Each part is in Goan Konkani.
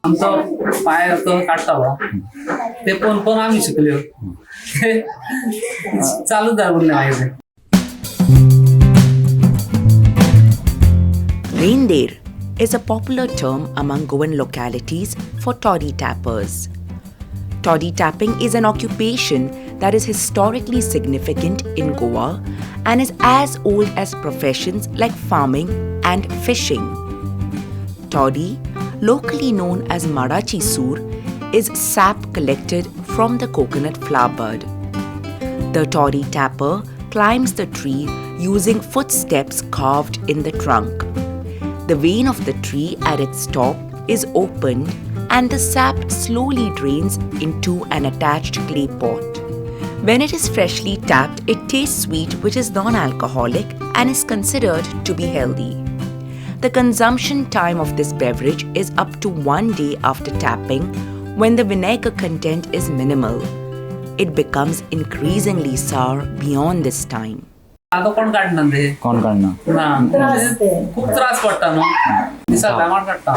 आमचो पांय तो काडटालो ते पळोवन पळोवन आमी शिकल्यो. ते चालू उरलें मागीर ते. Rendir is a popular term among Goan localities for toddy tappers. Toddy tapping is an occupation that is historically significant in Goa and is as old as professions like farming and fishing. Toddy, locally known as Madachi Sur, is sap collected from the coconut flower bud. The toddy tapper climbs the tree using footsteps carved in the trunk. The vein of the tree at its top is opened and the sap slowly drains into an attached clay pot. When it is freshly tapped, it tastes sweet, which is non alcoholic and is considered to be healthy. The consumption time of this beverage is up to 1 day after tapping when the vinegar content is minimal. It becomes increasingly sour beyond this time. आतां कोण काडना ते. कोण काडना? ना, खूब त्रास पडटा न्हू दिसाक दामाट काडटा.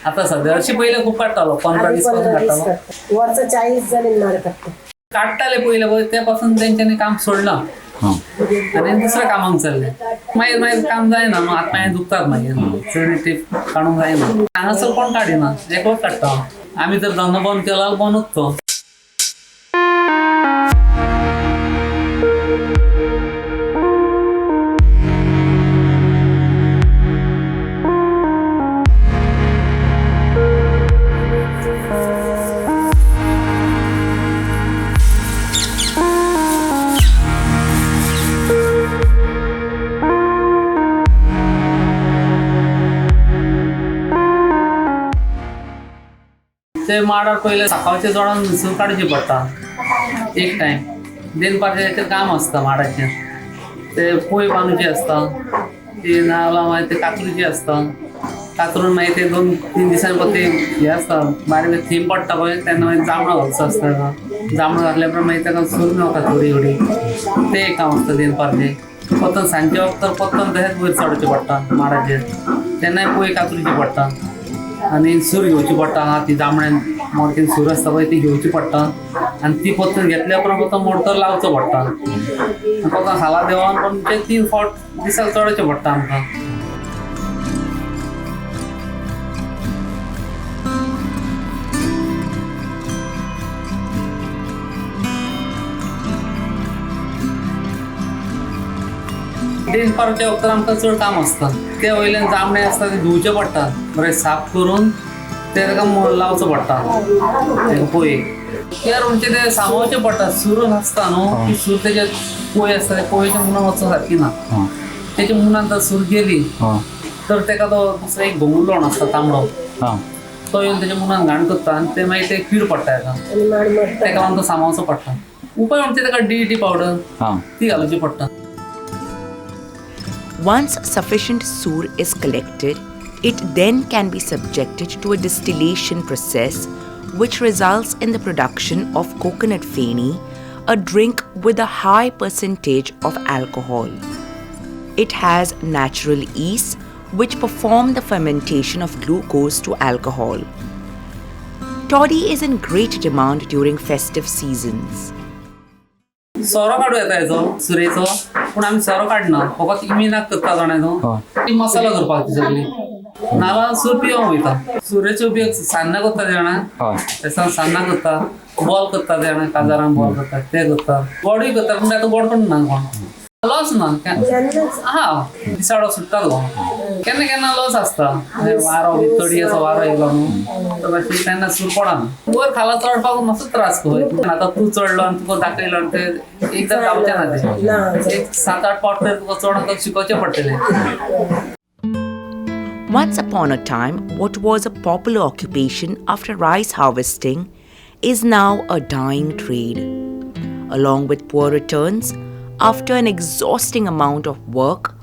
आतां सद्या हरशीं पयलें खूब काडटालो, 15 20 पासून काडटालो. वर्स 40 जाली माड काडटा. काडटाले पयले पळय ते पासून तेंच्यांनी काम सोडलां आनी दुसऱ्या कामाक चल्ले. मागीर मागीर काम जायना न्हू, हात पांय दुखतात, मागीर चड टीप काडूंक जायना. हांगासर कोण काडिना, एकलोच काडटा. आमी जर धंदो बंद केलो जाल्यार बंदूच तो. ते माडार पयले सकाळचे चडोन सूर काडची पडटा एक टायम. दनपारचें तेचें काम आसता माडाचें, ते पोय बांदूची आसता ती, नाजाल्यार मागीर ते कातरुची आसता. कातरून मागीर ते 2-3 दिसांनी परत ते हें आसता, बारीक थेंब पडटा पळय तेन्ना मागीर जांबळां घालचो आसता ताका. जांबळां घातल्या उपरांत मागीर ताका सूर मेवता थोडी थोडी. तें एक काम आसता दनपारचें. परतून सांजचे वखदार परतून तशेंच वयर चडचें पडटा माडाचेर, तेन्नाय पोय कातरुची पडटा आनी सूर घेवची पडटा. हा ती जांबळ्यान मोडकीन सूर आसता पळय ती घेवची पडटा आनी ती परतून घेतल्या उपरांत परतून मोडकर लावचो पडटा आनी परतून खाला देंवोन पण ते 3 फावट दिसाक चडचें पडटा आमकां. दनपारच्या वखदार आमकां चड काम आसता. ते वयल्यान जांबळे आसता ते धुवचे पडटा, बरें साफ करून ते ताका लावचो पडटा तेका पोयेक. केर म्हणजे ते सांबाळचें पडटा. सूर आसता न्हू ती सूर तेच्या पोय आसता, त्या पोयेच्या मुनान वचूंक सारकी ना. तेच्या मुनान जर सूर गेली तर तेका तो दुसरो एक घोंगुल्लो आसता तांबडो, तो येवन तेच्या मुनान घाण करता आनी ते मागीर ते कीड पडटा तेका. आनी माड मरता. तेका लागून तो सांबाळचो पडटा. उपाय म्हणजे तेका डीईटी पावडर ती घालची पडटा. Once sufficient sur is collected, it then can be subjected to a distillation process which results in the production of coconut feni, a drink with a high percentage of alcohol. It has natural yeasts which perform the fermentation of glucose to alcohol. Toddy is in great demand during festive seasons. सोरो काडूं येता हेचो सुरेचो, पूण आमी सोरो काडना, फकत इमिनाक करता जाणा न्हू ती मसालो करपाक ती सगळी, नाजाल्यार सूर पिवंक वयता. सुरेचो उपयोग सान्नां करता जाणा, तेसान सान्नां करता, बॉल करता जाणा, काजारान बॉल करता ते करता, गोडूय करता, पूण आतां गोड पण ना कोण. लॉस ना. केन्नाच. हा, दिसाडो सुट्टालो. केन्ना केन्ना लॉस आसता. वारो बी तडयेचो वारो येयलो न्हू तर मातशी तेन्ना सूर पडना. वर खाला चडपाक मातसो त्रास खंय. आतां तूं चडलो आनी तुका दाखयलो आनी ते एकदां जावचें ना. ना. तें एक 7-8 फावट तरी तुका चडोन शिकोवचें पडटलें. Once upon a time, what was a popular occupation after rice harvesting is now a dying trade. Along with poor returns, after an exhausting amount of work,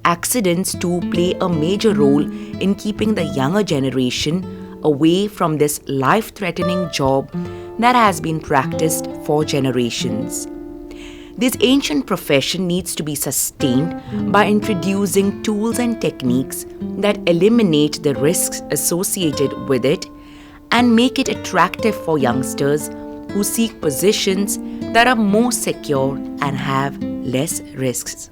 accidents too play a major role in keeping the younger generation away from this life threatening job that has been practiced for generations. This ancient profession needs to be sustained by introducing tools and techniques that eliminate the risks associated with it and make it attractive for youngsters who seek positions that are more secure and have less risks.